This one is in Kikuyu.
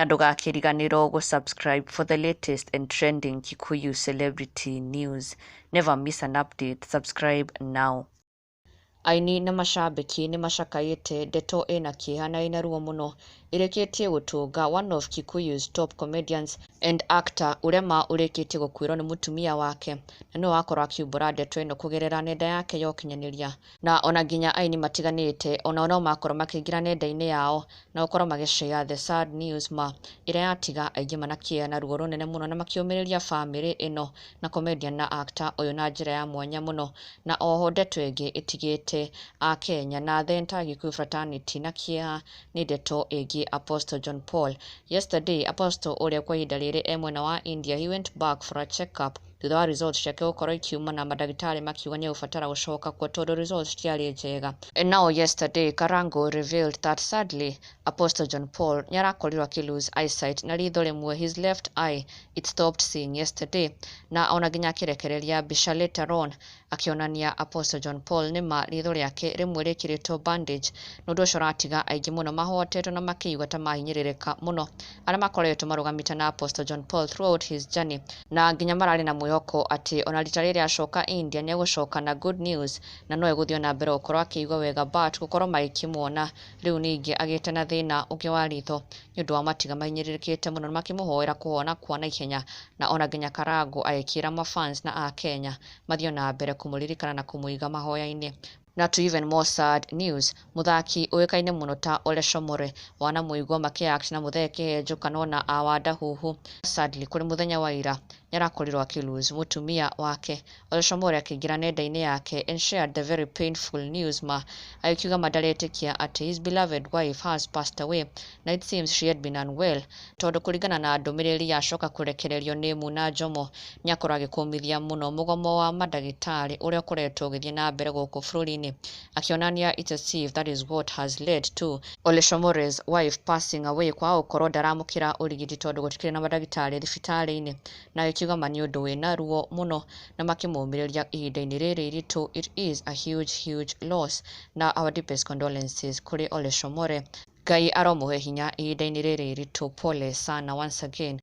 Ndũgakĩriganĩrwo gũ subscribe for the latest and trending Kikuyu celebrity news. Never miss an update. Subscribe now. Aini na macambĩki nĩmacakaĩte ndeto ĩna kĩeha na ĩna ruo mũno ĩrĩkĩtie gũtũnga one of Kikuyu's top comedians and actor ũrĩa ma ũrĩkĩtie gũkuĩrwo nĩ mũtumia wake, na nĩwe wakorwo akiumbũra ndeto ĩno kũgerera nenda yake ya ũkinyanĩria. Na ona nginya aini matiganĩte onao no makorwo makĩingĩra nenda-inĩ yao na gũkorwo magĩ share the sad news ma ĩrĩa yatiga aingĩ mana kĩeha na ruo rũnene mũno, na makĩũmĩrĩria bamĩrĩ ĩno na comedian na actor ũyũ na njĩra ya mwanya mũno. Na oho ndeto ĩngĩ ĩtigĩte akenya na the entire Gĩkũyũ fraternity na kĩeha nĩ ndeto ĩgiĩ Apostle John Paul. Yesterday, Apostle ũrĩa kwa ihinda rĩrĩ e mwena wa India, he went back for a check-up thutha wa results ciake gũkorwo ikiuma na mandagĩtarĩ makiuga nĩ egũbatara gũcoka kuo tondũ results citiarĩ njega. And now yesterday, Karango revealed that sadly Apostle John Paul nĩ arakorirwo akĩ lose eyesight na ritho rĩmwe, his left eye, it stopped seeing yesterday. Na ona nginya akĩrekereria mbica later on akĩonania Apostle John Paul nĩma ritho rĩake rĩmwe rĩkĩrĩtwo bandage, na ũndũ ũcio ũratiga aingĩ mũno mahotetwo na makĩigua ta mahinyĩrĩrĩka mũno, arĩa makoretwo marũgamĩte na Apostle John Paul throughout his journey, na nginya mararĩ na mwĩhoko atĩ ona rita rĩrĩ acoka India nĩ egũcoka na good news na no egũthiĩ na mbere gũkorwo akĩigua wega, but gũkorwo magĩkĩmuona rĩu ningĩ agĩte na thĩna ũngĩ wa ritho nĩ ũndũ wa matiga mahinyĩrĩrĩkĩte mũno na makĩmũhoera kũhona kwa naihenya. Na ona nginya Karango agĩkĩra mafans na akenya mathiĩ na mbere kũmũririkana na kũmũiga mahoya-inĩ. Na to even more sad news, mũthaki ũĩkaine mũno ta Ole Shomore, wanamũigua makĩ-act na Mũthee Kĩhenjo kana ona Awanda Huhu, sadly kũrĩ mũthenya wa ira nĩarakorirwo akĩ lose mũtumia wake. Ole Shomore akĩingĩra nenda-inĩ yake and shared the very painful news ma agĩkiuga ma ndaretĩkia atĩ his beloved wife has passed away, na it seems she had been unwell, tondũ kũringana na ndũmĩrĩri yacoka kũrekererio nĩ Muna Njomo, nĩakorwo agĩkũmithia mũno mũgomo wa mandagĩtarĩ ũrĩa ũkoretwo ũgĩthiĩ na mbere gũkũ bũrũri-inĩ, akĩonania it's as if that is what has led to Ole Shomore's wife passing away, kwaga gũkorwo ndaramũkĩra ũrigiti tondũ gũtikĩrĩ na mandagĩtarĩ thibitarĩ-inĩ. Na agĩkiuga ma nĩ ũndũ wĩna ruo mũno na makĩmũmĩrĩria ihinda-inĩ rĩrĩ iritũ. It is a huge, huge loss, na our deepest condolences kũrĩ Ole Shomore. Ngai aromũhe hinya ihinda-inĩ rĩrĩ iritũ. Pole sana once again.